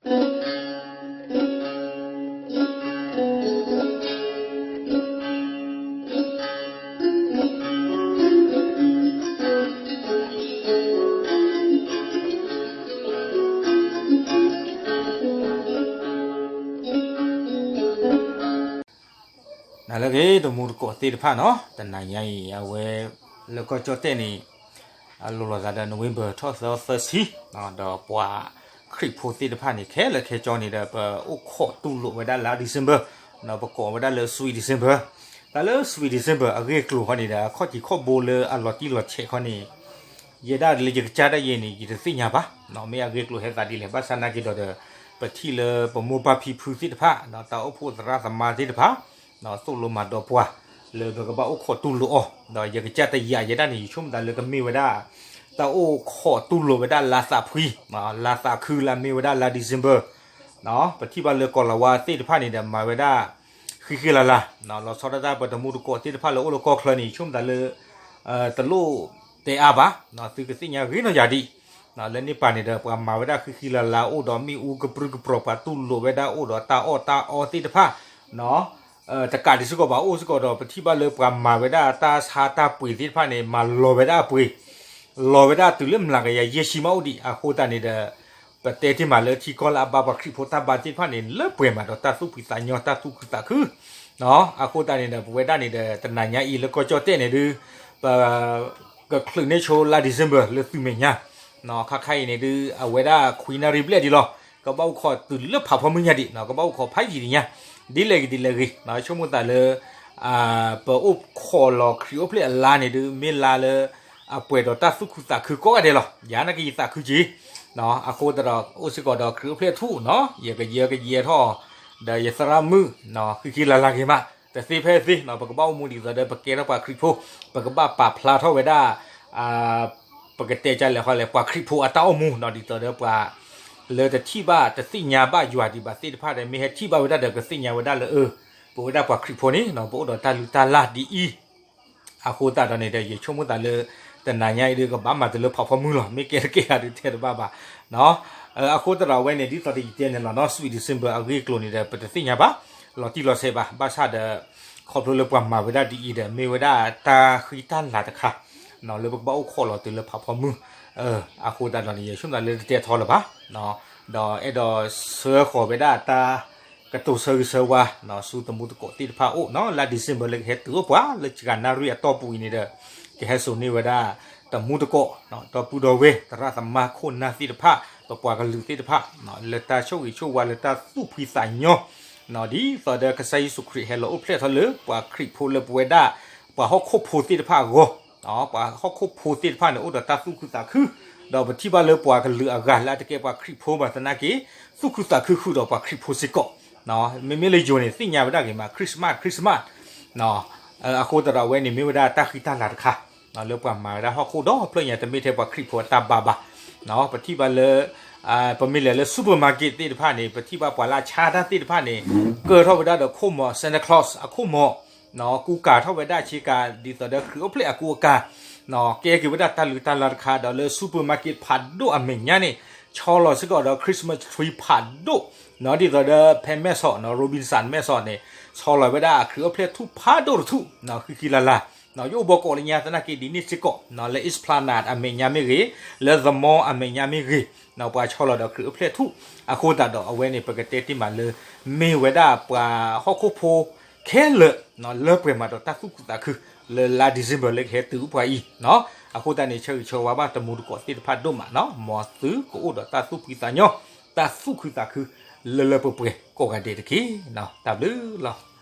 နလၢအဂ့ၤ တမူတကိးသ့ၣ်တဖၣ်နီၤ, တနၤညါအံၤ အဝဲ လၢကီၢ်ကၠီၣ်တဲၣ်န့ၣ် အလိၤလိာ်သးဒီး November ထီၣ်သၢသၢဆံ, ဒီးပှၤခရံာ်ဖိသ့ၣ်တဖၣ်န့ၣ် ခဲလၢာ်ခဲဆ့န့ၣ်ဒီး ပအိၣ်ခိးတူၢ်လိာ်ဝဲဒၣ်လါ December, ဒီးပကိးဝဲဒၣ်လၢ Sweet December. တၢ်လၢ Sweet December အဂ့ၢ်အကျိၤဃီန့ၣ်ဒီး အခီၣ်ထံးခီၣ်ဘိလၢအလီၤတံၢ်လီၤဆဲးခီန့ၣ် ယဲဒၣ်လၢယကစၢ်ဒၣ်ယဲန့ၣ် ယတသ့ၣ်ညါဘၣ်, မ့ၢ်အဂ့ၢ်အကျိၤဟဲသးဒ်လဲၣ် ဘၣ်ဆၣ်နာ်က့ၤဒီးဒီး ပထံၣ်လၢပမိၢ်ပၢ်ဖံဖုသ့ၣ်တဖၣ် တၢ်အိၣ်ဖှိၣ်သရၣ်သမါသ့ၣ်တဖၣ် သိၣ်လိမၤဒီးပှၤ လၢပကဘၣ်အိၣ်ခိးတူၢ်လိာ်အီၤ, ဒီးယကစၢ်တယာ်ယဲဒၣ်န့ၣ် ယဆိကမိၣ်သးလၢကမ့ၢ်ဝဲဒၣ် တၢ်အိၣ်ခိးတူၢ်လိာ်ဝဲဒၣ်လါသးဖှံ, လါသးခုလၢမ့ၢ်ဝဲဒၣ်လါ December, ပထံၣ်ဘၣ်လၢကီၤလၤဝါသ့ၣ်တဖၣ်န့ၣ်ဒီး မၤဝဲဒၣ် ဃံဃံလၤလၤ, လီၤဆီဒၣ်တၢ်ပတမူတကိးသ့ၣ်တဖၣ်လၢအိၣ်လၢကီၢ်ချၢန့ၣ် ယဆိကမိၣ်သးလၢ တလိၣ်တဲအါဘၣ်, သုကသ့ၣ်ညါဂ့ၤနီၢ်ယၤဒံး, လၢန့ၣ်ပၤန့ၣ်ဒီး ပှၤမၤဝဲဒၣ်ဃံဃံလၤလၤ အိၣ်ဒီးမ့ၣ်အူကပြုၢ်ကပြီၤ ပှၤတူၢ်လိာ်ဝဲဒၣ်အိၣ်ဒီးတၢ်အီၣ်တၢ်အီသ့ၣ်တဖၣ် တကးဒံးစ့ၢ်ကီးဘၣ် အိၣ်စ့ၢ်ကီးဒီး ပထံၣ်ဘၣ်လၢပှၤမၤဝဲဒၣ်တၢ်ဆါတၢ်ပှ့ၤသ့ၣ်တဖၣ်န့ၣ် မၤလီၤဝဲဒၣ်အပှ့ၤ, လီၤဝဲဒၣ်တုၤလၢမျးကယၤယဲၢ်ဆံမးအိၣ်ဒံး အဃိသတးန့ၣ်ဒီး ပတဲတ့ၢ်မးလၢထံကီၢ်လၢအဘါပှၤခရံာ်ဖိတၢ်ဘါသ့ၣ်တဖၣ်န့ၣ် လၢပှဲၤမးဒီးတၢ်သူၣ်ဖှံသးညီ တၢ်သူၣ်ခုသးခု အဃိသတးန့ၣ်ဒီး ပဝဲဒၣ်န့ၣ်ဒီး တနၤညါအံၤလၢကီၢ်ကၠီၣ်တဲၣ်န့ၣ်ဒုး ပ ကချုးန့ၢ်ဆိလါ December လၢသုးမဲာ်ညါ, ခါခါအံၤန့ၣ်ဒုး အဝဲဒၣ်ခွံနၣ်ရံၣ်ဘျဲၣ်ဒံးလီၤ, ကဘၣ်အိၣ်ခိးတုၤလၢဖးဖီမုၢ်ညါဒံး, ကဘၣ်အိၣ်ခိးဖးယံာ်ဒံးညါ, ဒ်လဲၣ်ဂ့ၤဒ်လဲၣ်ဂ့ၤ, ဆိကမိၣ်သးလၢ ပအိၣ်ခိးလီၤခရံာ်အိၣ်ဖျဲၣ်အလါန့ၣ်ဒုး မ့ၢ်လါလၢ အပှဲၤဒီးတၢ်သူၣ်ခုသးခုကိးဂၤဒဲးလီၤ, ယၤနာ်က့ယသးခုက့ၤ အဃိသတးဒီး အိၣ်စ့ၢ်ကီးဒီးခရံာ်အိၣ်ဖျဲၣ်ထူၣ်နီၤ, ယကယၢကယဲထီၣ် ဒီးယသရၣ်မုၣ် ဃံဃံလၤလၤဂ့ၤမး, တသ့ဖဲသ့ ပကဘၣ်အိၣ်မူဒ်သိးဒီး ပကဲထီၣ်ပှၤခရံာ်ဖိ, ပကဘၣ်ပာ်ဖျါထီၣ်ဝဲဒၣ် ပကတဲကလဲၣ်ဃီလဲၣ် ပှၤခရံာ်ဖိအတၢ်အိၣ်မူနီၤ, ဒ်သိးဒီးပှၤ လၢတထံၣ်ဘၣ်တသ့ၣ်ညါဘၣ်ယွၤဒံးဘၣ်သ့ၣ်တဖၣ်ဒီး မ့ၢ်ဟဲထံၣ်ဘၣ်ဝဲဒၣ်ဒီး ကသ့ၣ်ညါဝဲဒၣ်လၢအၢ ပဝဲဒၣ်ပှၤခရံာ်ဖိန့ၣ် ပအိၣ်ဒီးတၢ်လုၢ်တၢ်လၢ်ဒ်အံၤ အဃိသတးဒီးန့ၣ်ဒီး ယဆိကမိၣ်သးလၢ တနၤညါအံၤဒုး ကဘၣ်မၤတုၤလၢဖးဖီမုၢ်လီၤ, မ့ၢ်ကဲတကဲအံၤဒုးတဲတဘၣ်ဘၣ်. အဃိသတးဒီးအဝဲန့ၣ် ဒ်သိးဒီးယတဲန့ၣ်လီၤနီၤ, Sweet December အဂ့ၢ်အကျိၤန့ၣ်ဒီး ပတသ့ၣ်ညါဘၣ် လီၤတံၢ်လီၤဆဲးဘၣ်, ဘၣ်ဆၣ်ဒီး ခီဖျိလၢပှၤမၤဝဲဒၣ်ဒ်အံၤဒီး မ့ၢ်ဝဲဒၣ်တၢ်ဃံတၢ်လၤတခါ လၢပကဘၣ်အိၣ်ခိးလီၤတုၤလၢဖးဖီမုၢ်, အဃိသတးဒီးန့ၣ် ယဆိကမိၣ်သးလၢတတဲထီလၢၤဘၣ်, ဒီးအဲၣ်ဒိးဆှၢဃီၤဝဲဒၣ်တၢ် ကတိၤဆၢဂ့ၤဆၢဝါ ဆူသမူသကိးသ့ၣ်တဖၣ်အအိၣ်နီၤ, လါ December လၢကဟဲတုၤအိၣ်ပှၤ လၢစှၤနၣ်ရံၣ်အတီၢ်ပူၤအံၤန့ၣ်ဒီး ကဟဲစိာ်န့ၢ်ဝဲဒၣ် သမူသကိး ဒီပုၢ်ဒီဝဲၢ် သရၣ်သမါခိၣ်နၢ်သ့ၣ်တဖၣ် ပပှၤကလုာ်သ့ၣ်တဖၣ် လၢတၢ်ဆိၣ်ဂ့ၤဆိၣ်ဝါ လၢတၢ်သူၣ်ဖှံသးညီ ဒ်သိးဒီးကစၢ်ယ့ၣ်ၡူးခရံာ်ဟဲလီၤအိၣ်ဖျဲၣ်ထီၣ်လၢပှၤခရံာ်ဖိလၢပဝဲဒၣ် ပှၤဟီၣ်ခိၣ်ဖိသ့ၣ်တဖၣ်အဂီၢ်, ပှၤဟီၣ်ခိၣ်ဖိသ့ၣ်တဖၣ်န့ၣ် အိၣ်ဒီးတၢ်သူၣ်ခုသးခု, ဒီးပထံၣ်ဘၣ်လၢပှၤကလုာ်အဂၤလၢအတကဲပှၤခရံာ်ဖိဘၣ်သနာ်က့ သူၣ်ခုသးခုဃုာ်ဒီးပှၤခရံာ်ဖိစ့ၢ်ကီး, မ့မ့ၢ်လၢယိၤန့ၣ် သ့ၣ်ညါဝဲဒၣ်ဂ့ၤမး Christmas Christmas အဃိသတးဒီးအဝဲန့ၣ်မ့ၢ်ဝဲဒၣ်တၢ်ဃံတၢ်လၤတခါ လၢပှၤမၤဝဲဒၣ်ဟီၣ်ခိၣ်ဒီဖျၢၣ်ညါ တမ့ၢ်ထဲပှၤခရံာ်ဖိအတၢ်ဘါဘၣ်, ပထံၣ်ဘၣ်လၢ ပမ့ၢ်လဲၤလၢ supermarket သ့ၣ်တဖၣ်န့ၣ် ပထံၣ်ဘၣ်ပှၤလၢအဆါတၢ်သ့ၣ်တဖၣ်န့ၣ် ကၢထီၣ်ဝဲဒၣ်ဒီးခိၣ်မီၤ Santa Claus အခိၣ်မီၤ ကူကၤထီၣ်ဝဲဒၣ်ဆ့ကၤ ဒ်သိးဒီးခရံာ်အိၣ်ဖျဲၣ်အကူအကၤ, ကဲက့ၤဝဲဒၣ်တၢ်လုၢ်တၢ်လၢ်တခါ ဒီးလၢ supermarket ဖးဒိၣ်အမဲာ်ညါန့ၣ် ဆီလီၤစ့ၢ်ကီးဒီး Christmas tree ဖးဒိၣ်, ဒ်သိးဒီးဖဲမဲၢ်ဆီး Robinson မဲၢ်ဆီးန့ၣ် ဆီလီၤဝဲဒၣ်ခရံာ်အိၣ်ဖျဲၣ်ထူၣ်ဖးဒိၣ်တထူၣ် ဃံဃံလၤလၤ, ယအိၣ်ဘီကိးလၢညါသနာ်က့ဒ်န့ၣ်စ့ၢ်ကီး လၢ Esplanade အမဲာ်ညါမ့ၢ်ဂ့ၤ, လၢ The Mall အမဲာ်ညါမ့ၢ်ဂ့ၤ, ပှၤဆီလီၤဒီးခရံာ်အိၣ်ဖျဲၣ်ထူၣ်, အဃိသတးဒီးအဝဲန့ၣ် ပကတဲတ့ၢ်မးလၢ မ့ၢ်ဝဲဒၣ်ပှၤဟီၣ်ခိၣ်ဖိခဲလၢာ် လၢပှဲၤမးဒီးတၢ်သူၣ်ခုသးခု လၢလါ December လၢကဟဲတုၤအိၣ်ပှၤအံၤ, အဃိသတးန့ၣ် ဆၢဂ့ၤဆၢဝါဘၣ်တမူတကိးသ့ၣ်တဖၣ်ဒိၣ်မးနီၤ, မ်သုကအိၣ်ဒီးတၢ်သူၣ်ဖှံသးညီ, တၢ်သူၣ်ခုသးခု လၢလၢပှဲၤပှဲၤကိးဂၤဒဲးတက့ၢ်. တၢ်ဘျုးလီၤ.